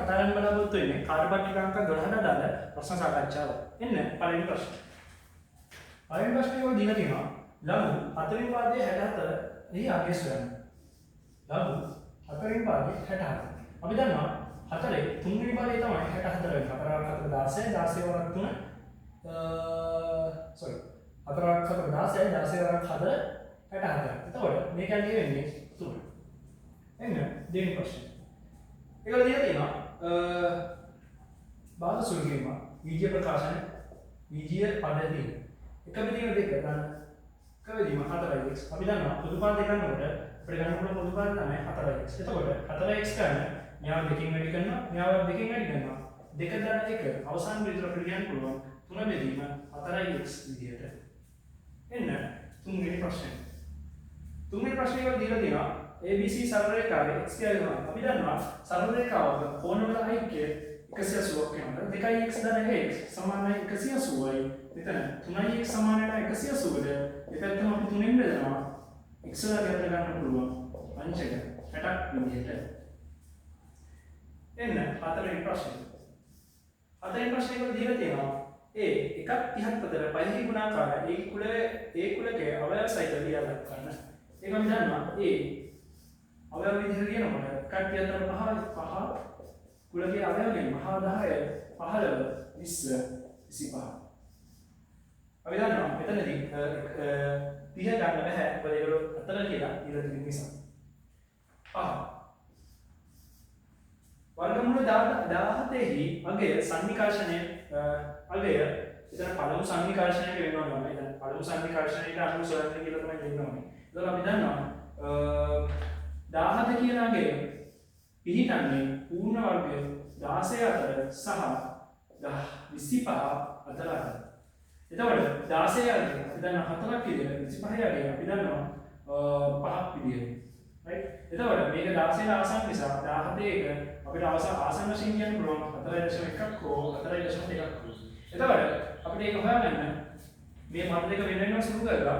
කතා කරන්න බලාපොරොත්තු වෙන්නේ කාර්යපත්‍රික අංක 12ට අදාළ ප්‍රශ්න සාකච්ඡාව. එන්න පළවෙනි ප්‍රශ්නේ. පළවෙනි ප්‍රශ්නේ ඔය දීලා තියෙනවා ලඝු හතරවෙනි පාදයේ 64 එහි අගය සොයන්න. ලඝු හතරවෙනි පාදයේ 64. අපි දන්නවා හතරේ තුන්වෙනි බලය තමයි 64 වෙන්නේ. 4 4 16 16 වරක් 3 සෝරි 4 4 16 16 වරක් 4 64. එතකොට මේක අගය වෙන්නේ 3. එන්න දෙවෙනි ප්‍රශ්නේ. ඒකවල දීලා තියෙනවා බාධ සුළු කිරීම වීජීය ප්‍රකාශන වීජීය පද තියෙන. එක බෙදීම දෙක ගන්න. එක බෙදීම 4x. අපි දන්නවා පොදු පද ගන්නකොට අපිට ගන්න පුළුවන් පොදු පද තමයි 4x. එතකොට 4x ගන්න මෙයාව දෙකෙන් වැඩි කරනවා, මෙයාව දෙකෙන් වැඩි කරනවා. දෙක ධන එක අවසාන පිළිතුර අපිට කියන්න පුළුවන් 3 බෙදීම 4x විදියට. එන්න තුන්වෙනි ප්‍රශ්නේ. තුන්වෙනි ප්‍රශ්නේ වල දීලා තියෙනවා ABC සරල රේඛාවේ x කියලා දෙනවා. අපි දන්නවා සරල රේඛාවක කෝණවල ඓක්‍ය 180ක් වෙනවා. 2x ධන x සමානයි 180යි. මෙතන 3x සමාන වෙනවා 180ද. දෙපැත්තම අපි තුනෙන් බෙදනවා. x වල අපිට ගන්න පුළුවන් අංශක 60ක් විදිහට. එන්න හතරවෙනි ප්‍රශ්නේ. හතරවෙනි ප්‍රශ්නේ වල දීලා තියෙනවා A 1.34 පහේ ගුණාකාර ඒ කුල ඒ කුලකයේ අවයව සහිත ලියා දක්වන්න. ඒක අපි දන්නවා A අවයව විදිහට කියනකොට 1.34 පහ කුලකයේ අවයව ගැනීම 5 10 15 20 25. අපි දන්නවා මෙතනදී 30 ගන්න බෑ මොකද ඒගොල්ලෝ හතර කියලා දීලා තියෙන නිසා. පහ වර්ගමූල 17 හි අගය සන්නිකර්ෂණය අගය එතන පළමු සන්නිකර්ෂණයට වෙන්න ඕනේ. එතන පළමු සන්නිකර්ෂණයට අනුව සොයන්න කියලා තමයි දෙන්න ඕනේ. ඒතකොට අපි දන්නවා 17 කියන අගය පිහිටන්නේ පූර්ණ වර්ගය 16 අතර සහ 25 අතර අතර. එතකොට 16 අගය අපි දන්නවා හතරක් විදියට, 25 අගය අපි දන්නවා පහක් විදියට. රයිට්? එතකොට මේක 16 ආසන්න නිසා 17 එක අපිට අවසන් ආසන්න වශයෙන් කියන්න පුළුවන් 4.1ක් හෝ 4.2ක් හෝ. එතකොට අපිට ඒක හොයාගන්න මේ පද දෙක වෙන වෙනම සුළු කරලා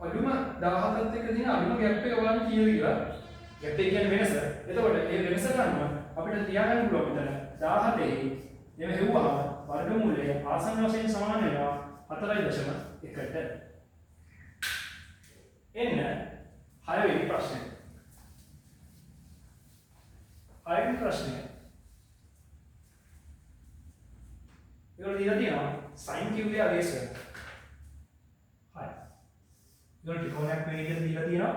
අඩුම 17ත් එක්ක තියෙන අඩුම ගැප් එක බලන්න කීයද කියලා. ගැප් එක කියන්නේ වෙනස. එතකොට මේ වෙනස ගන්නව අපිට තියාගන්න පුළුවන් මෙතන 17 එහි එම හෙව්වහම වර්ගමූලය ආසන්න වශයෙන් සමාන වෙනවා 4.1ට. එන්න හයවෙනි ප්‍රශ්නය. හයවෙනි ප්‍රශ්නය. ඒගොල්ලෝ දීලා තියෙනවා sin cube අගය සොයන්න. හය. ඒගොල්ලෝ ත්‍රිකෝණයක් මේ විදිහට දීලා තියෙනවා.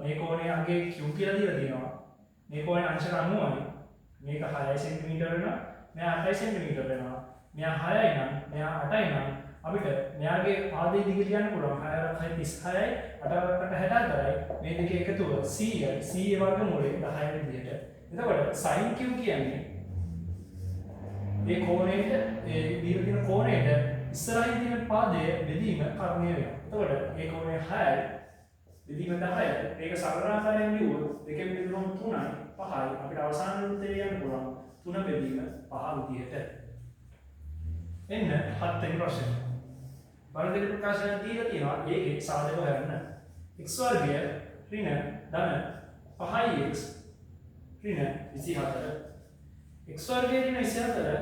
මේ කෝණයේ අගය q කියලා දීලා තියෙනවා. මේ කෝණයේ අංශක 90යි. මේක 6 සෙන්ටිමීටර වෙනවා. මෙයා 8 සෙන්ටිමීටර වෙනවා. මෙයා 6යි නම් මෙයා 8යි නම් අපිට මෙයාගේ පාදයේ දිග ලියන්න පුළුවන් 6 වරක් 6 36යි 8 වරක් 8 64යි. මේ දෙකේ එකතුව 100යි. 100 වර්ගමූලය 10 විදිහට. එතකොට sin q කියන්නේ මේ කෝණයට ඒ දීලා තියෙන කෝණයට ඉස්සරහින් තියෙන පාදය බෙදීම කර්ණය වෙනවා. එතකොට මේ කෝණය 6යි බෙදීම 10යි. මේක සරල ආකාරයෙන් ලිව්වොත් දෙකෙන් බෙදුනොත් 3යි 5යි. අපිට අවසාන උත්තරය ලියන්න පුළුවන් 3 බෙදීම 5 විදිහට. එන්න හත්වෙනි ප්‍රශ්නය. වර්ග දෙක ප්‍රකාශනයක් දීලා තියෙනවා. ඒකේ සාධක හොයන්න. x වර්ගය ඍණ ධන 5x ඍණ 24. x වර්ගය ඍණ 24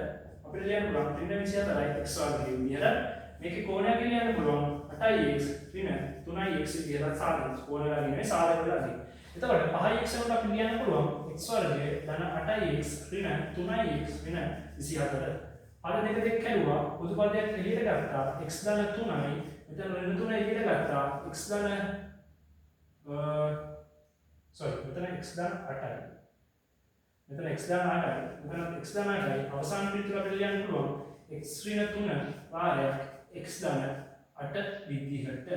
අපිට ලියන්න පුළුවන් ඍණ 24යි x වර්ගය විදිහට. මේකේ කෝණයක් ලියන්න පුළුවන් 8x ඍණ 3x විදිහට සාධක. කෝණ වෙලා නෙමෙයි සාධක වෙලා තියෙන්නේ. එතකොට 5x වලට අපි ලියන්න පුළුවන් x වර්ගය ධන 8x ඍණ 3x ඍණ 24. පද දෙක දෙක කැඩුවා පොදු පදයක් එළියට ගත්තා x ධන 3යි මෙතන ඍණ 3 එළියට ගත්තා x ධන සෝරි මෙතන x ධන 8යි මෙතන x ධන 8යි මෙතන x ධන 8යි අවසාන පිළිතුර අපිට ලියන්න පුළුවන් x ඍණ 3 වාරයක් x ධන 8 විදිහට.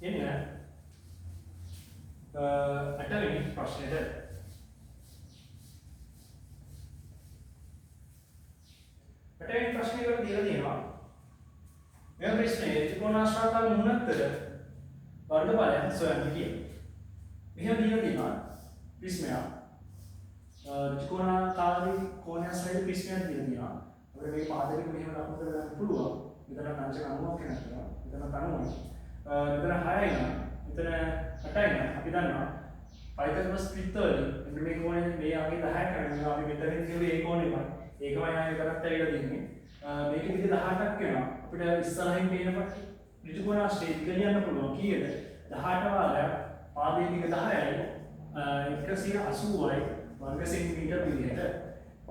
එන්න අටවෙනි ප්‍රශ්නෙට. අටවෙනි ප්‍රශ්නේ වල දීලා තියෙනවා මෙම ප්‍රශ්නයේ ත්‍රිකෝණාශ්‍රාකාර මුහුණත්තර වර්ගඵලයන් සොයන්න කියලා. මෙහෙම දීලා තියෙනවා ප්‍රිස්මයක් ත්‍රිකෝණාකාරී කෝණයක් සහිත ප්‍රිස්මයක් දීලා තියෙනවා. අපිට මේ පාද ටික මෙහෙම ලකුණු කරගන්න පුළුවන්. මෙතන අංශක 90ක් වෙනවා. මෙතන 90යි. මෙතන 6යි නම් මෙතන 8යි නම් අපි දන්නවා පයිතගොරස් ත්‍රිත්වවලින් මෙන්න මේ කෝණය මේ අගේ 10ක් කරනවා. අපි මෙතනින් කිව්වේ ඒ කෝණයමයි. ඒකමයි ආයෙ මෙතනත් ඇවිල්ලා තියෙන්නේ. මේකේ දිග 18ක් වෙනවා. අපිට ඉස්සරහින් පේන ඍජු කෝණ ආශ්‍රය දිග ලියන්න පුළුවන් කීයද? 18 වාරයක් පාදයේ දිග 10යි 180යි වර්ග සෙන්ටිමීටර් විදිහට.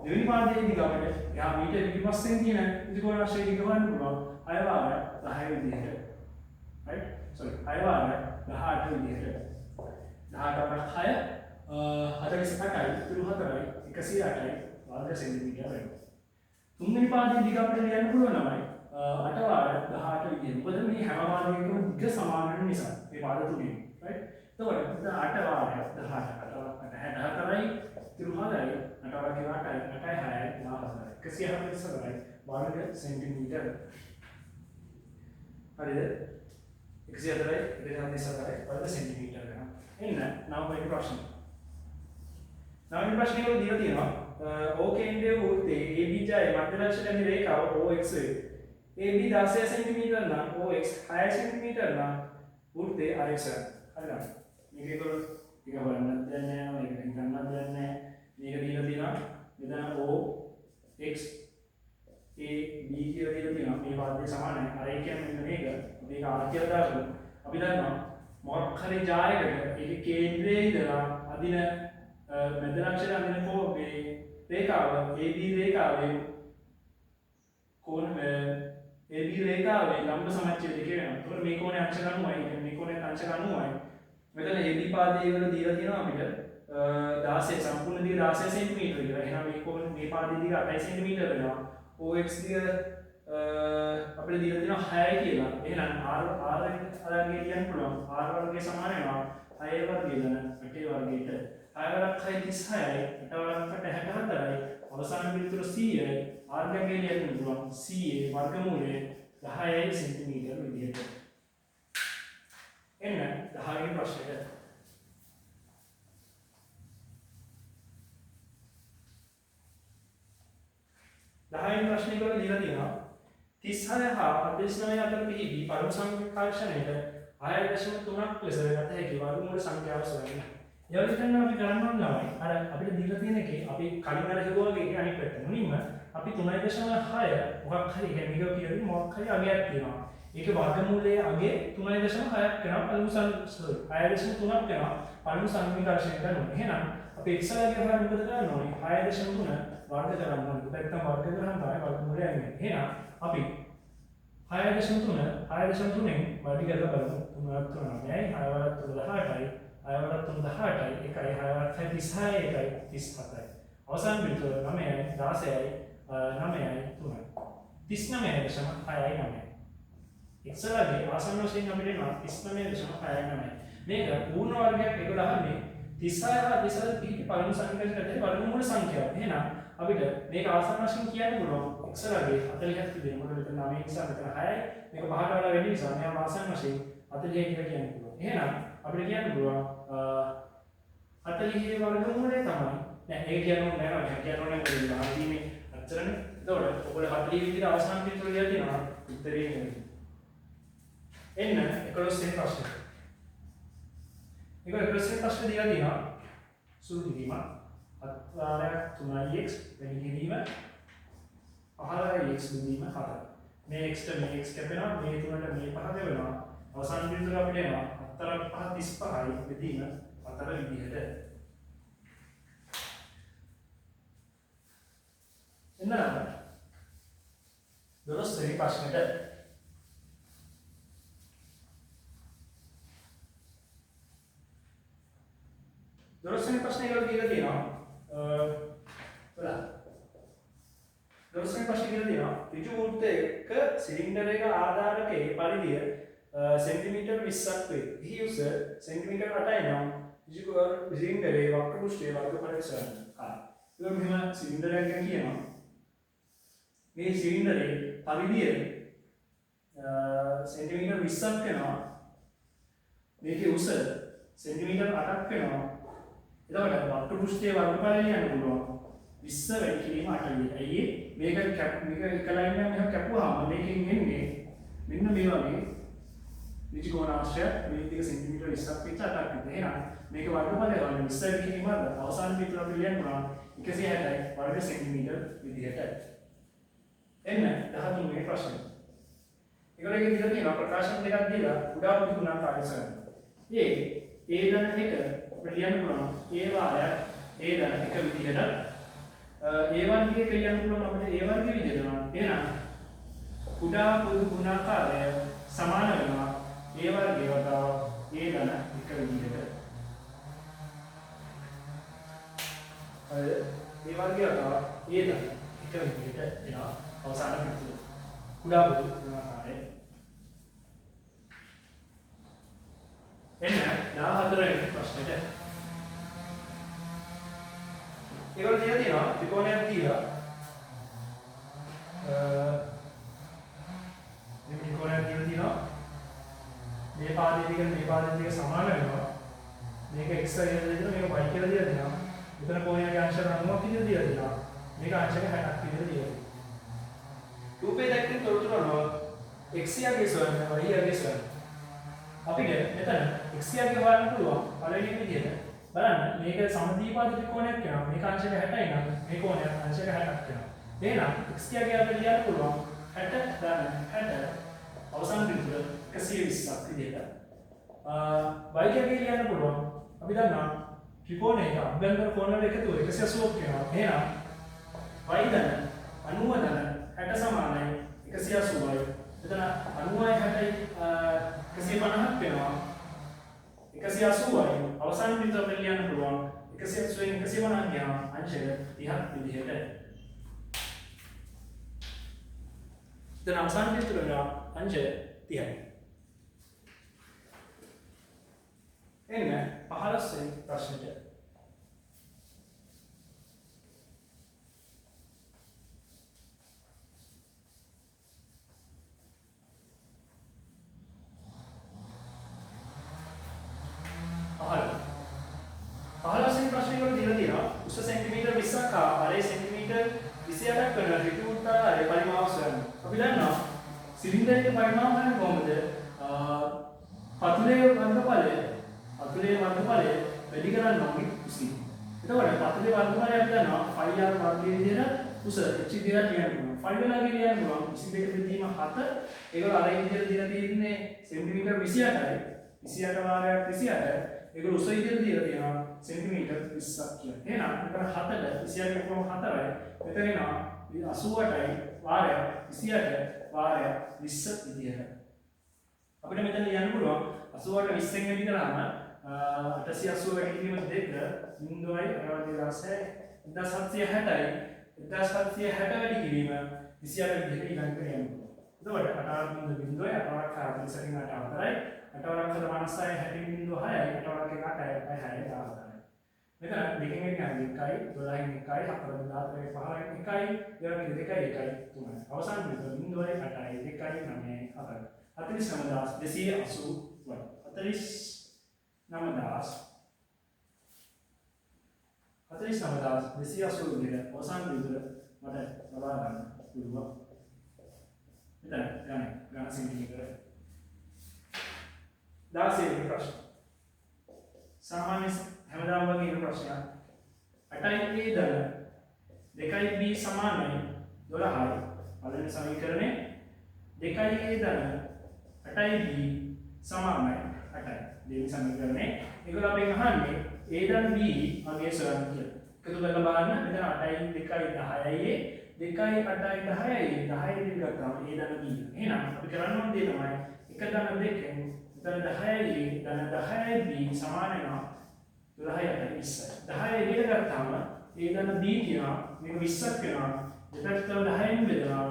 දෙවෙනි පාදයේ දිග අපිට එහා මීටර පිටිපස්සෙන් තියෙන ඍජු කෝණ ආශ්‍රය දිග හොයන්න පුළුවන් 6 වාරයක් 10 විදිහට. Right? Sorry 6 වාරයක් 18 විදිහට. 18 වරක් 6 48යි ඉතුරු 4යි 108යි වර්ග සෙන්ටිමීටර් වෙනවා. තුන්වෙනි පාදයේ දිග අපිට ලියන්න පුළුවන් ළමයි 8 වාරයක් 18 විදිහට. මොකද මේ හැම පාදයකම දිග සමාන වෙන නිසා මේ පාද තුනේ. Right? එතකොට මෙතන 8 වාරයක් 18 8 64යි ඉතුරු 4යි 8 වරක් 8යි 8යි 6යි 14යි 144යි වර්ග සෙන්ටිමීටර්. හරිද? 104යි 144යි වර්ග සෙන්ටිමීටර් වෙනවා. එන්න නවවෙනි ප්‍රශ්නේ. නවවෙනි ප්‍රශ්නේ වල දීලා තියෙනවා O කේන්ද්‍රයේ වෘත්තයේ AB ජය මධ්‍ය ලක්ෂයට ඇති රේඛාව OX වේ. AB 16 centimetre නම් OX 6 centimetre නම් වෘත්තයේ RX වෙනවා. හරිද? මේක ඒගොල්ලෝ ටික බලන්නත් දෙන්නේ නැහැ, මේක හිතන්නත් දෙන්නේ නැහැ. මේක දීලා තියෙනවා මෙතන O X A B කියලා දීලා තියෙනවා. මේ වාද්‍ය සමානයි. අර ඒ කියන්නේ මෙන්න මේක. අපි ඒක R කියලා දාගමු. අපි දන්නවා මොකක් හරි ජායකට ඒකේ කේන්ද්‍රයේ ඉඳලා අදින මැද ලක්ෂයට අදින කෝ මේ රේඛාව AB රේඛාවේ කෝණ AB රේඛාවේ ලම්බ සමච්ඡේදය කියලා වෙනවා. ඒතකොට මේ කෝණය අංශක 90යි. ඒ කියන්නේ මේ කෝණය අංශක 90යි. මෙතන AB පාදයේ වල දීලා තියෙනවා අපිට 16 සම්පූර්ණ දිග 16 සෙන්ටිමීටර කියලා. එහෙනම් මේ කෝණ මේ පාදයේ දිග 8 සෙන්ටිමීටර වෙනවා. OX දිග අපිට දීලා තියෙනවා 6යි කියලා. එහෙනම් R R වර්ගය ලියන්න පුළුවන්. R වර්ගය සමාන වෙනවා 6 වර්ගය ධන 8 වර්ගයට. 6 වරක් 6 36යි 8 වරක් 8 64යි අවසාන පිළිතුර 100යි. R වර්ගය ලියන්න පුළුවන් 100 වර්ගමූලය 10 සෙන්ටිමීටර් විදිහට. එන්න 10 වෙනි ප්‍රශ්නෙට. දහවෙනි ප්‍රශ්නේ වල දීලා තියෙනවා 36 හා 49 අතර පිහිටි පළමු සංකර්ෂණයට 6.3ක් ලෙස ගත හැකි වර්ගමූල සංඛ්‍යාව සොයන්න. ඒ වගේ තමයි අපි කරන්න ඕන ළමයි. අර අපිට දීලා තියෙන එකේ අපි කලින් අර හිතුවා වගේ එකේ අනිත් පැත්ත. මුලින්ම අපි 3.6 මොකක් හරි ඒ කියන්නේ මේක කියලා මොකක් හරි අගයක් තියෙනවා. ඒකේ වර්ගමූලයේ අගය 3.6ක් වෙනවා පළමු 6.3ක් වෙනවා පළමු සංකර්ෂණයට අනුව. එහෙනම් අපි x වර්ගය හොයන්න මොකද කරන්න ඕනේ? 6.3 වර්ග කරන්න ඕනේ. නැත්නම් වර්ග කරාම තමයි වර්ගමූලය එන්නේ. එහෙනම් අපි 6.3 6.3න් වැඩි කරලා බලමු. 3 වරක් 3 9යි 6 වරක් 3 18යි 6 වරක් 3 18යි 1යි 6 වරක් 6 36යි 1යි 37යි. අවසාන පිළිතුර 9යි 16යි 9යි 3යි. 39.69. x වර්ගයේ ආසන්න වශයෙන් අපිට එනවා 39.69. මේක පූර්ණ වර්ගයක් ඒගොල්ලෝ අහන්නේ 36 හා 34 පිහිටි පළමු සංකල්පයට වර්ගමූල සංඛ්‍යාව. එහෙනම් අපිට මේක ආසන්න වශයෙන් කියන්න පුළුවන් x වර්ගයේ 40ක් තිබෙනවා. මොකද මෙතන 9 නිසා මෙතන 6යි. මේක පහට වඩා වැඩි නිසා මෙයා ආසන්න වශයෙන් 40 කියලා කියන්න පුළුවන්. එහෙනම් අපිට කියන්න පුළුවන් 40 වර්ගමූලය තමයි. නෑ ඒක කියන්න ඕනේ නෑ නේද? කියන්න ඕනේ මොකද අහලා තියෙන්නේ අච්චරනේ. එතකොට ඔයගොල්ලෝ 40 විදිහට අවසාන පිළිතුර ලියලා තියෙනවා. උත්තරේ නෙවෙයි. එන්න 11 වෙනි ප්‍රශ්නේ. ඒක 11 වෙනි ප්‍රශ්නේ දීලා තියෙනවා. සුළු කිරීම 7 වාරයක් 3x වැඩි කිරීම 15x බෙදීම 4. මේ x ට මේ x කැපෙනවා, මේ තුනට මේ පහ කැපෙනවා. අවසාන පිළිතුර අපිට එනවා 4 5 35යි බෙදීම 4 විදිහට. එන්න 12 වෙනි ප්‍රශ්නෙට. දොළොස්වෙනි ප්‍රශ්නේ වල දීලා තියෙනවා දොළොස්වෙනි ප්‍රශ්නේ කියලා තියෙනවා ඍජු වෘත්තයක සිලින්ඩරයක ආධාරකයේ පරිධිය සෙන්ටිමීටර් 20ක් වේ. එහි උස සෙන්ටිමීටර් 8යි නම් ඍජු සිලින්ඩරයේ වක්‍ර පෘෂ්ඨයේ වර්ගඵලය සොයන්න. හරි. ඒක මෙහෙම සිලින්ඩරයක් ගැන කියනවා. මේ සිලින්ඩරයේ පරිධිය සෙන්ටිමීටර් 20ක් වෙනවා. මේකේ උස සෙන්ටිමීටර් 8ක් වෙනවා. එතකොට වක්‍ර පෘෂ්ඨයේ වර්ගඵලය ලියන්න පුළුවන්. 20 වැඩි කිරීම 8 විදියට. ඇයි මේක මේක එක ලයින් එකක් මෙහෙම කැපුවාම මේකෙන් එන්නේ මෙන්න මේ වගේ ඍජු ආශ්‍රය මේ දෙක සෙන්ටිමීටර් 20ක් වෙච්ච 8ක් විතර. එහෙනම් මේක වර්ගඵලය වන්න 20 වැඩි කිරීම අවසාන පිටුර අපි ලියන්න පුළුවන් 160යි වර්ග සෙන්ටිමීටර් විදියට. එන්න 13 වෙනි ප්‍රශ්නය. ඒගොල්ලෝ එකේ දීලා තියෙනවා ප්‍රකාශන දෙකක් දීලා කුඩා පොදු ගුණාකාරය සොයන්න. ඒ A ධන 1 අපිට ලියන්න පුළුවන් A වාරයක් A ධන 1 විදිහට A වර්ගය ලියන්න පුළුවන් අපිට A වර්ගය විදිහට නම් එහෙනම් කුඩා පොදු ගුණාකාරය සමාන වෙනවා A වර්ගය වතාව A ධන 1 විදිහට. හරිද? A වර්ගය වතාව A ධන 1 විදිහට එනවා අවසාන පිටුව. කුඩා පොදු ගුණාකාරය. එන්න 14 වෙනි ප්‍රශ්නෙට. ඒගොල්ලෝ දීලා තියෙනවා ත්‍රිකෝණයක් දීලා මේ ත්‍රිකෝණයක් දීලා තියෙනවා මේ පාදයේ දෙක මේ පාදයේ දෙක සමාන වෙනවා. මේක x කියලා දීලා මේක y කියලා දීලා තියෙනවා. මෙතන කෝණයගේ අංශක 90ක් විදිහට දීලා තියෙනවා. මේක අංශක 60ක් විදිහට දීලා තියෙනවා. රූපේ දැක්කෙන තොරතුරු අනුව x යගේ සොයන්න y යගේ සොයන්න. අපිට මෙතන x යගේ හොයන්න පුළුවන් පළවෙනි විදිහට බලන්න මේක සමද්විපාද ත්‍රිකෝණයක් වෙනවා. මේක අංශක 60යි නම් මේ කෝණයත් අංශක 60ක් වෙනවා. එහෙනම් x යගේ අපිට ලියන්න පුළුවන් 60 ධන 60 අවසාන පිළිතුර 120ක් විදිහට. y යගේ ලියන්න පුළුවන් අපි දන්නවා ත්‍රිකෝණයක අභ්‍යන්තර කෝණ වල එකතුව 180ක් වෙනවා. එහෙනම් y ධන 90 ධන 60 සමානයි 180යි. මෙතන 90යි 60යි 150ක් වෙනවා. 180යි අවසාන පිළිතුර අපිට ලියන්න පුළුවන් 180න් 150 ගියාම අංශක 30ක් විදිහට. එතන අවසාන පිළිතුර වෙනවා අංශක 30යි. එන්න 15 වෙනි ප්‍රශ්නෙට. පහළොස්වෙනි ප්‍රශ්නේ වල දීලා තියෙනවා උස සෙන්ටිමීටර් 20ක් හා අරේ සෙන්ටිමීටර් 28ක් වෙන ඍජු වෘත්තාකාරයේ පරිමාව සොයන්න. අපි දන්නවා සිලින්ඩරයක පරිමාව හොයන්නේ කොහොමද? පතුලේ වර්ගඵලය වැඩි කරන්න ඕනේ උසින්. එතකොට පතුලේ වර්ගඵලය අපි දන්නවා 5r වර්ගයේ විදිහට උස h විදිහට ලියන්න පුළුවන්. 5 වෙලාගේ ලියන්න පුළුවන් 22 බෙදීම 7. ඒගොල්ලෝ අර විදිහට දීලා තියෙන්නේ සෙන්ටිමීටර් 28යි. 28 වාරයක් 28. ඒගොල්ලෝ උස විදිහට දීලා තියෙනවා සෙන්ටිමීටර් 20ක් කියලා. එහෙනම් මෙතන 7ට 28 කොහොම 4යි. මෙතන එනවා 88යි වාරයක් 28 වාරයක් 20 විදිහට. අපිට මෙතන ලියන්න පුළුවන් 88 20න් වැඩි කරාම 880 වැඩි කිරීම 2 0යි 16 1760යි 1760 වැඩි කිරීම 28 විදිහට ඊළඟට ලියන්න පුළුවන්. එතකොට 8 0 0යි 8 48 8 4යි 8 වරක් 7 56 60 0 6යි 8 වරක් 1 8යි 6යි 14යි. මෙතන දෙකෙන් එක ගන්න 1යි 12න් 1යි 4 14 15න් 1යි 2 2යි 1යි 3යි. අවසාන පිළිතුර 0යි 8යි 2යි 9යි 4. 49280යි. 49280 විදිහට අවසාන පිළිතුර මට ලබා ගන්න පුළුවන්. මෙතන ගණන් ගණන් සෙන්ටිමීටර 16 වෙනි ප්‍රශ්න. සාමාන්‍ය හැමදාම වගේ එන ප්‍රශ්නයක්. 8යි A ධන 2යි B සමානයි 12යි. පළවෙනි සමීකරණය 2යි A ධන 8යි B සමානයි 8යි. දෙවෙනි සමීකරණය. ඒගොල්ලෝ අපෙන් අහන්නේ A ධන B අගය සොයන්න කියලා. එකතු කරලා බලන්න මෙතන 8යි 2යි 10යි A 2යි 8යි 10යි A 10 දෙක ගත්තාම A ධන B. එහෙනම් අපි කරන්න ඕන දේ තමයි 1 ධන 2න් මෙතන 10යි A ධන 10යි B සමාන වෙනවා 12යි 8යි 20යි. 10 එළියට ගත්තාම A ධන B කියනවා මේක 20ක් වෙනවා. දෙපැත්තම 10න් බෙදනවා.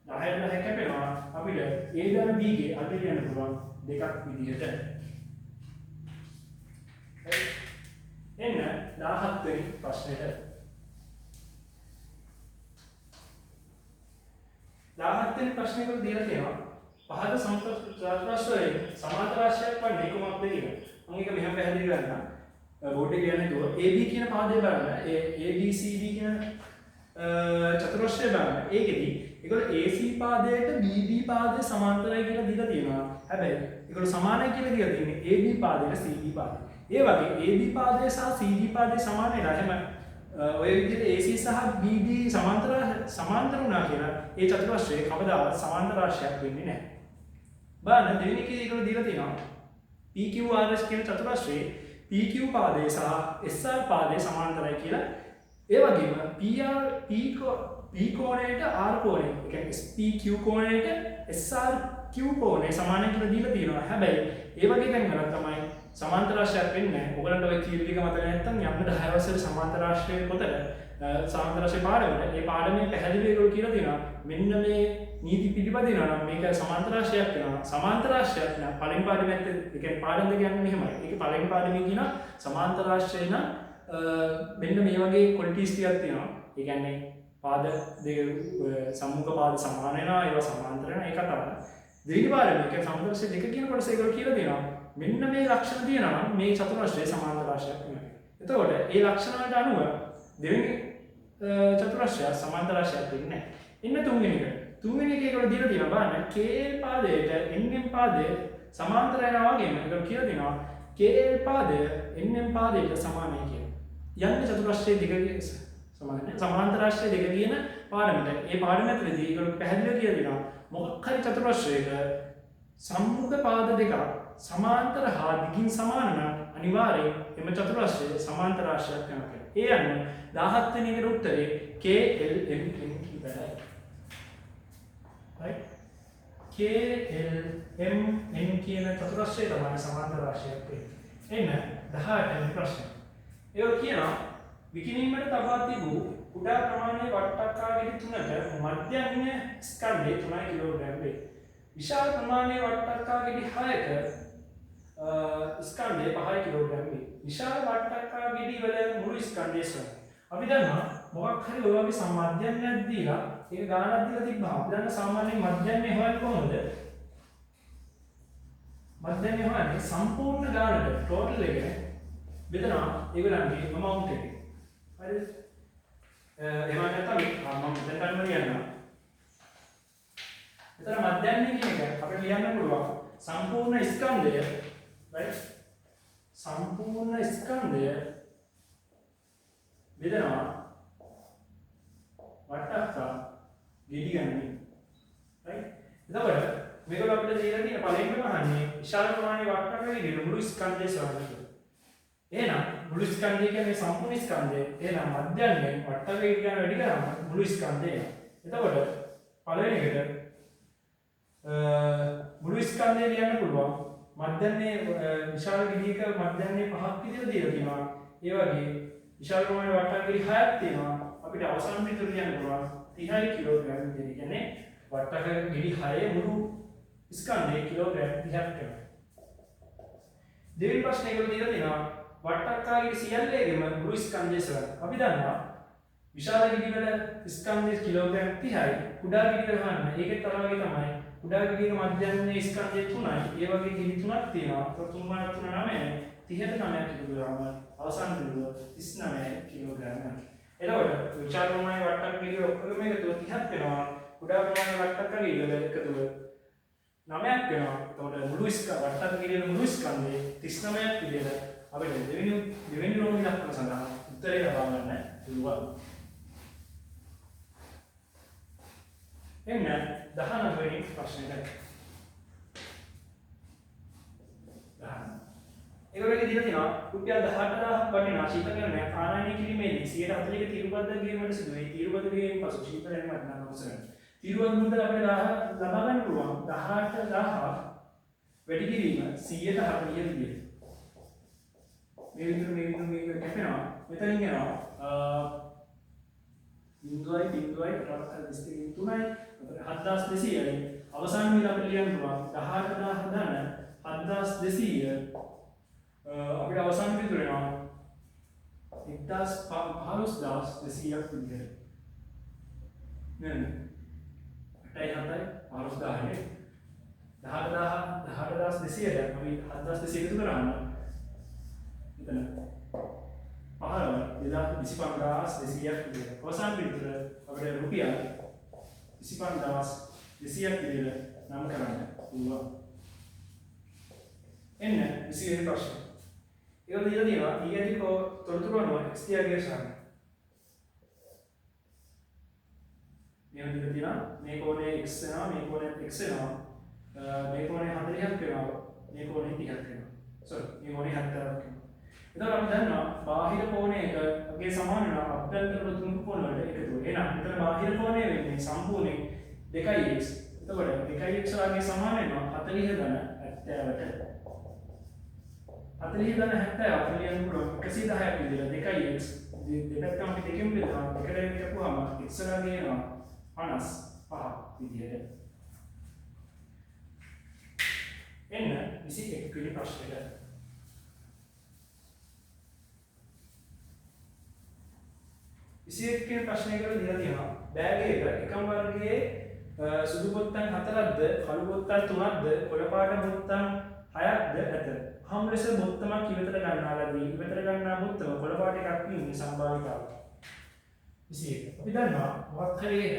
10 10 කැපෙනවා. අපිට A ධන B ගේ අගය ලියන්න පුළුවන් දෙකක් විදිහට. එන්න 17 වෙනි ප්‍රශ්නෙට. 17 වෙනි ප්‍රශ්නේ දීලා තියෙනවා පහත සමතල සමාන්තර රාශියක් වන්නේ කුමක්ද කියලා. මම ඒක මෙහෙම පැහැදිලි කරන්නම්. බෝඩ් එකේ ලියන්නේ නැතුව AB කියන පාදේ බලන්න. ඒ A B C D කියන චතුරස්‍රය බලන්න. ඒකෙදි ඒගොල්ලෝ AC පාදයට BD පාදය සමාන්තරයි කියලා දීලා තියෙනවා. හැබැයි ඒගොල්ලෝ සමානයි කියලා දීලා තියෙන්නේ AB පාදයට CD පාදය. ඒ වගේ AB පාදය සහ CD පාදය සමාන වෙලා එහෙම ඔය විදිහට AC සහ BD සමාන්තර වුණා කියලා ඒ චතුරස්‍රය කවදාවත් සමාන්තර රාශියක් වෙන්නේ නැහැ. බලන්න දෙවෙනි එකේ ඒගොල්ලෝ දීලා තියෙනවා PQRS කියන චතුරස්‍රයේ PQ පාදය සහ SR පාදය සමාන්තරයි කියලා. ඒ වගේම PR P කෝණයට R කෝණය, ඒ කියන්නේ SPQ කෝණයට SRQ කෝණය සමානයි කියලා දීලා තියෙනවා. හැබැයි ඒ වගේ තැන් වල තමයි සමාන්තර රාශියක් වෙන්නේ නැහැ. ඔයගලන්ට ඔය තියරි ටික මතක නැත්නම් යන්න 10 වසරේ සමාන්තර රාශියේ පොතට සමාන්තර රාශියේ පාඩමට ඒ පාඩමේ පැහැදිලිව ඒගොල්ලෝ කියලා තියෙනවා. මෙන්න මේ නීති පිළිපදිනවා නම් මේක සමාන්තර රාශියක් වෙනවා. සමාන්තර රාශියක් නම් පළවෙනි පාඩමෙත් ඒ කියන්නේ පාඩම් දෙක යන්නේ මෙහෙමයි. ඒකේ පළවෙනි පාඩමේ කියනවා සමාන්තර රාශිය නම් මෙන්න මේ වගේ ක්වොලිටිස් ටිකක් තියෙනවා. ඒ කියන්නේ පාද දෙක සම්මුඛ පාද සමාන වෙනවා, ඒවා සමාන්තර වෙනවා, ඒ කතාව. දෙවෙනි පාඩමේ කියන්නේ සමාන්තර රාශිය දෙක කියන කොටස ඒගොල්ලෝ කියලා දෙනවා. මෙන්න මේ ලක්ෂණ තියෙනවා නම් මේ චතුරස්‍රය සමාන්තර රාශියක් වෙනවා. එතකොට ඒ ලක්ෂණ වලට අනුව දෙවෙනි චතුරස්‍රය සමාන්තර රාශියක් වෙන්නේ නැහැ. එන්න තුන්වෙනි එක. තුන්වෙනි එක ඒගොල්ලෝ දීලා තියෙනවා බලන්න KL පාදයට NM පාදය සමාන්තර වෙනවා වගේම ඒගොල්ලෝ කියලා දෙනවා KL පාදය NM පාදයට සමානයි කියලා. යන්න චතුරස්‍රය දෙක සමාන සමාන්තර රාශිය දෙක කියන පාඩමට. ඒ පාඩම ඇතුළේදී ඒගොල්ලෝ පැහැදිලිව කියලා දෙනවා මොකක් හරි චතුරස්‍රයක සම්මුඛ පාද දෙකක් සමාන්තර හා දිගින් සමාන නම් අනිවාර්යයෙන් එම චතුරස්‍රය සමාන්තර රාශියක් වෙනවා කියලා. ඒ අනුව 17 වෙනි එකට උත්තරේ K L M N ඉවරයි. Right? K L M N කියන චතුරස්‍රය තමයි සමාන්තර රාශියක් වෙන්නේ. එන්න 18 වෙනි ප්‍රශ්නය. ඒක කියනවා විකිණීමට තබා තිබූ කුඩා ප්‍රමාණයේ වට්ටක්කා ගෙඩි තුනක මධ්‍යන්‍ය ස්කන්ධය 3 කිලෝග්‍රෑම් වේ. විශාල ප්‍රමාණයේ වට්ටක්කා ගෙඩි 6ක ස්කන්ධය 5 කිලෝග්‍රෑම් වේ. විශාල වට්ටක්කා ගෙඩි වල මුළු ස්කන්ධය සොයන්න. අපි දන්නවා මොකක් හරි ඔය වගේ මධ්‍යන්‍යයක් දීලා ඒක ගාණක් දීලා තිබ්බහම අපි දන්න සාමාන්‍යයෙන් මධ්‍යන්‍ය හොයන්නේ කොහොමද? මධ්‍යන්‍ය හොයන්නේ සම්පූර්ණ ගාණට ටෝටල් එක බෙදනවා ඒගොල්ලන්ගේ amount එක. හරිද? එහෙම නැත්නම් මම මෙතන ගන්න ලියන්නම්. මෙතන මධ්‍යන්‍ය කියන එක අපිට ලියන්න පුළුවන් සම්පූර්ණ ස්කන්ධය, right? සම්පූර්ණ ස්කන්ධය බෙදනවා වට්ටක්කා ගෙඩි ගණනින්. right? එතකොට මේගොල්ලෝ අපිට දීලා තියෙන පළවෙනිම අහන්නේ විශාල ප්‍රමාණයේ වට්ටක්කා ගෙඩි මුළු ස්කන්ධය සොයන්න කියලා. එහෙනම් මුළු ස්කන්ධය කියන්නේ සම්පූර්ණ ස්කන්ධය. එහෙනම් මධ්‍යන්‍යයෙන් වට්ටක්කා ගෙඩි ගණන වැඩි කරාම මුළු ස්කන්ධය එනවා. එතකොට පළවෙනි එකට මුළු ස්කන්ධය ලියන්න පුළුවන්. මධ්‍යන්‍යයේ විශාල ගෙඩියක මධ්‍යන්‍යයේ 5ක් විතර දීලා තියෙනවා. ඒ වගේ විශාල ප්‍රමාණයේ වට්ටක්කා ගෙඩි 6ක් තියෙනවා. අපිට අවසාන පිටුර ලියන්න පුළුවන් 30 කිලෝග්‍රෑම් විදියට. ඒ කියන්නේ වට්ටක්කා ගෙඩි 6 මුළු ස්කන්ධය කිලෝග්‍රෑම් 30ක් වෙනවා. දෙවෙනි ප්‍රශ්නේ ඒගොල්ලෝ දීලා තියෙනවා වට්ටක්කා ගෙඩි සියල්ලේගේම මුළු ස්කන්ධය සොයන්න. අපි දන්නවා විශාල ගෙඩි වල ස්කන්ධය කිලෝග්‍රෑම් 30යි, කුඩා ගෙඩි වල හන්න ඒකෙත් අර වගේ තමයි. කුඩා ගෙඩියක මධ්‍යන්‍ය ස්කන්ධය 3යි. ඒ වගේ ගෙඩි 3ක් තියෙනවා. ඒතකොට 3 වරක් 3 9යි. 30ට 9ක් එකතු කරාම අවසාන පිළිතුර 39 කිලෝග්‍රෑම් වෙනවා. එතකොට විශාල ප්‍රමාණයේ වට්ටක්කා ගෙඩි ඔක්කොම එකතුව 30ක් වෙනවා. කුඩා ප්‍රමාණයේ වට්ටක්කා ගෙඩි වල එකතුව 9ක් වෙනවා. එතකොට මුළු වට්ටක්කා ගෙඩි වල මුළු ස්කන්ධය 39ක් විදියට අපිට දෙවෙනි රෝම ඉලක්කම සඳහා උත්තරේ ලබා ගන්න පුළුවන්. එන්න 19 වෙනි ප්‍රශ්නෙට. 19. ඒගොල්ලෝ දීලා තියෙනවා රුපියල් 18000ක් වටිනා ශීතකරණයක් ආනයනය කිරීමේදී 140ක තීරුබද්ධ ගෙවීමට සිදු වේ. තීරුබද්ධ ගෙවීමෙන් පසු ශීතකරණය වටිනාකම සොයන්න. තීරුබද්ධ මුදල අපිට ලබා ගන්න පුළුවන් 18000ක් වැඩි කිරීම 140 විදියට. මේ විදිහට මේ විදිහට මේක කැපෙනවා. මෙතනින් එනවා බිංදුවයි බිංදුවයි 22 3යි 7200යි. අවසාන විදිහට අපිට ලියන්න පුළුවන් 18000 ධන 7200 අපිට අවසාන පිළිතුර එනවා 15200ක් විදිහට. නෑ නෑ 8යි 7යි 15000යි 18200ට අපි 7200 එකතු කරාම මෙතන 15000 15යි 25200ක් විදියට. අවසාන පිළිතුර අපිට රුපියල් 25200ක් විදියට නම් කරන්න පුළුවන්. එන්න 20 වෙනි ප්‍රශ්නේ. ඒක දීලා තියෙනවා ඊ ඇති තොරතුරු අනුව x තියාගේ සහන. මෙහෙම දීලා තියෙනවා මේ කෝණය x වෙනවා, මේ කෝණය x වෙනවා, මේ කෝණය 40ක් වෙනවා, මේ කෝණය 30ක් වෙනවා. සෝරි, මේ කෝණය 70ක් වෙනවා. එතකොට අපි දන්නවා බාහිර කෝණයක අගේ සමාන වෙනවා අභ්‍යන්තර ප්‍රතිමුඛ කෝණ වලට එකතුව. එහෙනම් මෙතන බාහිර කෝණය වෙන්නේ සම්පූර්ණයෙන් 2x. එතකොට 2x වගේ සමාන වෙනවා 40 ධන 70ට. 40 ධන 70 අපිට ලියන්න පුළුවන් 110ක් විදිහට 2x දෙපැත්තම අපි දෙකෙන් බෙදනවා. දෙකට කැපුවාම x වගේ එනවා 55 විදිහට. එන්න 21 වෙනි ප්‍රශ්නෙට. 21 වෙනි ප්‍රශ්නයකට දීලා තියෙනවා බෑග් එක එකම වර්ගයේ සුදු බොත්තම් 4ක්ද කළු බොත්තම් 3ක්ද කොළ පාට බොත්තම් 6ක්ද ඇත. හම් ලෙස බොත්තමක් ඉවතට ගන්නා ලදී. ඉවතට ගන්නා බොත්තම කොළ පාට එකක් වීමේ සම්භාවිතාව. 21. අපි දන්නවා මොකක් හරි එක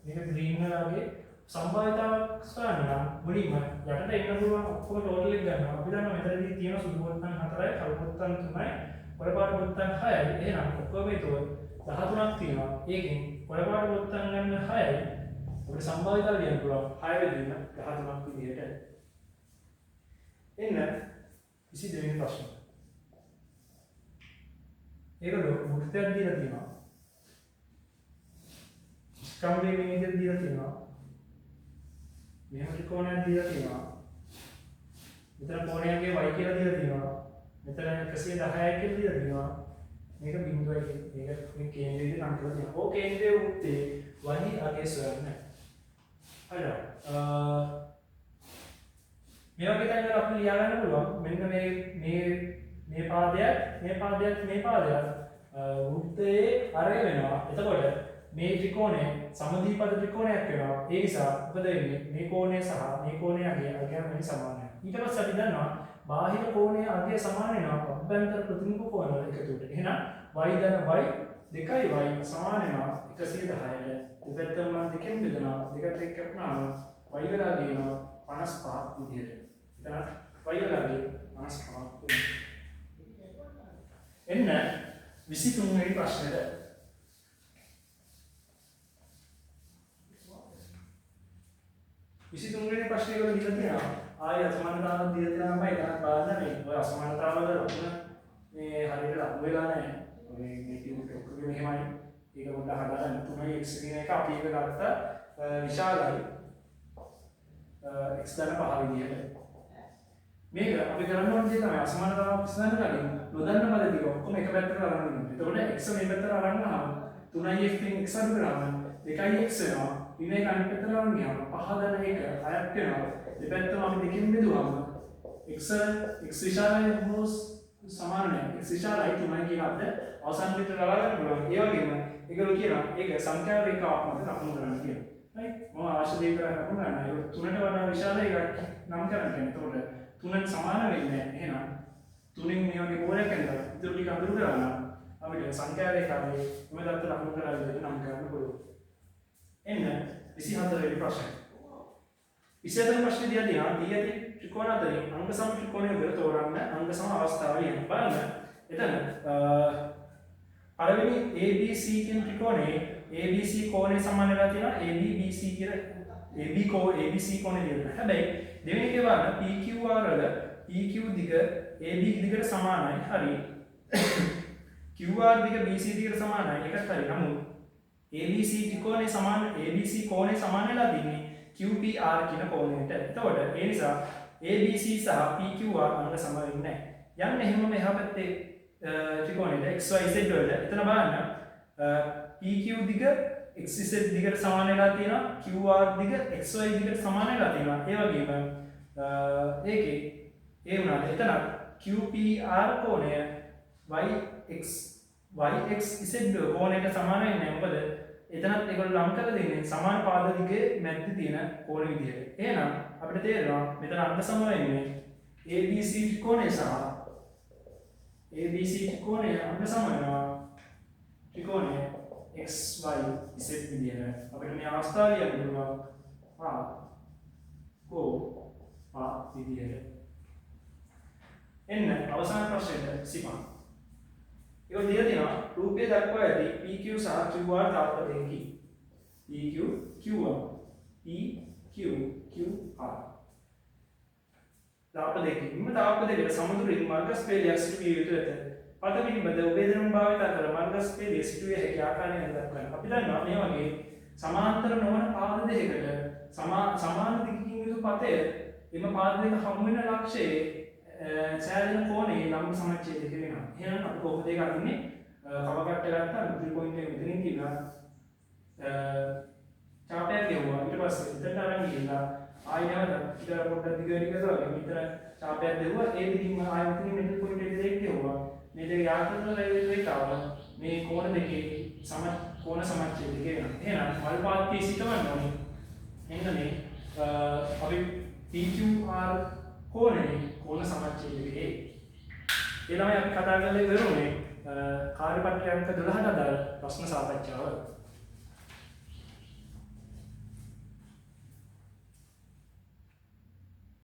මේක ග්‍රීන් වගේ සම්භාවිතාවක් සොයන්න නම් මුලින්ම යටට එන්න පුළුවන් ඔක්කොම ටෝටල් එක ගන්නවා. අපි දන්නවා මෙතනදී තියෙන සුදු බොත්තම් 4යි කළු බොත්තම් 3යි කොළ පාට බොත්තම් 6යි. එහෙනම් ඔක්කොම එකතුව 13ක් තියෙනවා. ඒකෙන් කොළ පාට බොත්තම් ගන්න 6යි. අපිට සම්භාවිතාව ලියන්න පුළුවන් 6 බෙදීම 13ක් විදිහට. එන්න 22 වෙනි ප්‍රශ්නේ. ඒගොල්ලෝ වෘත්තයක් දීලා තියෙනවා. ස්කම්භයේ මේ විදිහට දීලා තියෙනවා. මෙහෙම ත්‍රිකෝණයක් දීලා තියෙනවා. මෙතන කෝණයගේ y කියලා දීලා තියෙනවා. මෙතන 110යි කියලා දීලා තියෙනවා. මේක බිංදුවයි කියලා. මේක මේ කේන්ද්‍රය විදිහට නම් කරලා තියෙනවා. ඔය කේන්ද්‍රයේ වෘත්තයේ y අගය සොයන්න. හරිද? මේ වගේ තැන්වල අපිට ලියා ගන්න පුළුවන් මෙන්න මේ මේ මේ පාදයක් මේ පාදයක් මේ පාදයක් වෘත්තයේ අරය වෙනවා. එතකොට මේ ත්‍රිකෝණය සමදීපද ත්‍රිකෝණයක් වෙනවා. ඒ නිසා මොකද වෙන්නේ? මේ කෝණය සහ මේ කෝණය අගය අගයන් වලින් සමාන වෙනවා. ඊට පස්සේ අපි දන්නවා බාහිර කෝණය අගය සමාන වෙනවා අභ්‍යන්තර ප්‍රතිමුඛ කෝණ වල එකතුවට. එහෙනම් y ධන y 2y සමාන වෙනවා 110ට. දෙපැත්තම මම දෙකෙන් බෙදනවා. දෙකට එක් කපුණාම y වෙලා ගේනවා 55 විදිහට. එතන y වෙලා ගියේ 55 වෙනවා. එන්න 23 වෙනි ප්‍රශ්නෙට. 23 වෙනි ප්‍රශ්නේ වල දීලා තියෙනවා ආයෙ අසමානතාවක් දීලා තියෙනවා තමයි. එතනත් බලන්න මේ ඔය අසමානතාවල ලකුණ මේ හරියට ලකුණු වෙලා නැහැ. ඔය මේ ටියුට් ඔක්කොම මෙහෙමයි. ඒක පොඩ්ඩක් හදාගන්න. 3x කියන එක අපි එක ගත්තා විශාලයි x ධන 5 විදිහට. මේක අපි කරන්න ඕන දේ තමයි අසමානතාවක් විසඳන්න කලින් නොදන්න පද ටික ඔක්කොම එක පැත්තකට අරන් ඉන්න. එතකොට x මේ පැත්තට අරන් ගියාම 3x වෙන් x අඩු කරාම 2x වෙනවා. ඉන්න එක අනිත් පැත්තට අරන් ගියාම 5 ධන 1 6ක් වෙනවා. දෙපැත්තම අපි දෙකෙන් බෙදුවාම x x විශාලයි හෝ සමාන නැහැ. x විශාලයි 3යි කියලා අපිට අවසාන පිටර ලබා ගන්න පුළුවන්. ඒ වගේම ඒගොල්ලෝ කියනවා ඒක සංඛ්‍යා රේඛාවක් මත ලකුණු කරන්න කියලා. right? මම අවශ්‍ය දේ විතරක් ලකුණු කරන්න. ඒක 3ට වඩා විශාල එකක් නම් කරන්න කියන්නේ. එතකොට 3න් සමාන වෙන්නේ නැහැ. එහෙනම් 3න් මේ වගේ කෝණයක් ඇඳලා ඉතුරු ටික අඳුරු කරා නම් අපිට සංඛ්‍යා රේඛාවේ එම දත්ත ලකුණු කරලා විදිහට නම් කරන්න පුළුවන්. එන්න 24 වෙනි ප්‍රශ්නය. 24 ප්‍රශ්නේ දිහා තියෙනවා දී ඇති ත්‍රිකෝණ අතරින් අංග සම ත්‍රිකෝණය වල තෝරන්න අංග සම අවස්ථාව ලියන්න. බලන්න එතන පළවෙනි ABC කියන ත්‍රිකෝණයේ ABC කෝණය සමාන වෙලා තියෙනවා ABBC කියලා AB කෝ ABC කෝණය දීලා. හැබැයි දෙවෙනි එකේ බලන්න PQR වල PQ දිග AB දිගට සමානයි. හරි. QR දිග BC දිගට සමානයි. ඒකත් හරි. නමුත් ABC ත්‍රිකෝණය සමාන ABC කෝණය සමාන වෙලා තින්නේ QPR කියන කෝණයට. එතකොට ඒ නිසා ABC සහ PQR අංග සම වෙන්නේ නැහැ. යන්න එහෙමම එහා පැත්තේ ත්‍රිකෝණයට XYZ වලට. එතන බලන්න PQ දිග XZ දිගට සමාන වෙලා තියෙනවා, QR දිග XY දිගට සමාන වෙලා තියෙනවා. ඒ වගේම ඒකේ ඒ වුණාට එතන QPR කෝණය YXZ කෝණයට සමාන වෙන්නේ නැහැ. මොකද එතනත් ඒගොල්ලෝ ලං කරලා දෙන්නේ සමාන පාද දිගේ මැද්දේ තියෙන කෝණ විදියට. එහෙනම් අපිට තේරෙනවා මෙතන අංග සම වෙන්නේ ABC ත්‍රිකෝණය සහ ABC ත්‍රිකෝණය අංග සම වෙනවා ත්‍රිකෝණය XYZ විදියට. අපිට මේ අවස්ථාව ලියන්න පුළුවන් පා කෝ පා විදියට. එන්න අවසාන ප්‍රශ්නෙට සිපන්. ඒක දීලා තියෙනවා රූපය දක්වා ඇති PQ සහ QR තාප්ප දෙකකි. PQ QR, PQ QR තාප්ප දෙකකි. මෙම තාප්ප දෙකට සමදුරින් මර්ගස් පේලියක් සිටුවිය යුතු ඇත. පත පිළිබඳ ඔබේ දැනුම භාවිතා කර මර්ගස් පේලිය සිටුවිය හැකි ආකාරය දක්වන්න. අපි දන්නවා මේ වගේ සමාන්තර නොවන පාද දෙකකට සමාන දිගකින් යුතු පතය එම පාද දෙක හමු වෙන ලක්ෂයේ සෑදෙන කෝණයේ ලම්බ සමච්ඡේදය වෙනවා. එහෙනම් අපි කොහොමද ඒක අඳින්නේ? කවකට්ට ගත්තා, මිඩල් පොයින්ට් එක මෙතනින් තියලා චාපයක් ගැහුවා. ඊට පස්සේ එතනට අරන් ගිහලා ආයෙ නැවත ඊට පොඩ්ඩක් දිග වැඩි කරලා වගේ මෙතන චාපයක් දෙවුවා. ඒ දිගින්ම ආයෙ මෙතනින් මිඩල් පොයින්ට් එකට දෙක ගැහුවා. මේ දෙක යා කරන රේඛාව මේ කෝණ දෙකේ කෝණ සමච්ඡේදය වෙනවා. එහෙනම් මල් පාත්තියේ සිටවන්න ඕනේ එන්න මේ අපි PQR කෝණයේ කෝණ සමච්ඡේදයේ. ඒ ළමයි, අපි කතා කරලා ඉවර වුණේ කාර්යපත්‍ර අංක 12ට අදාළ ප්‍රශ්න සාකච්ඡාව.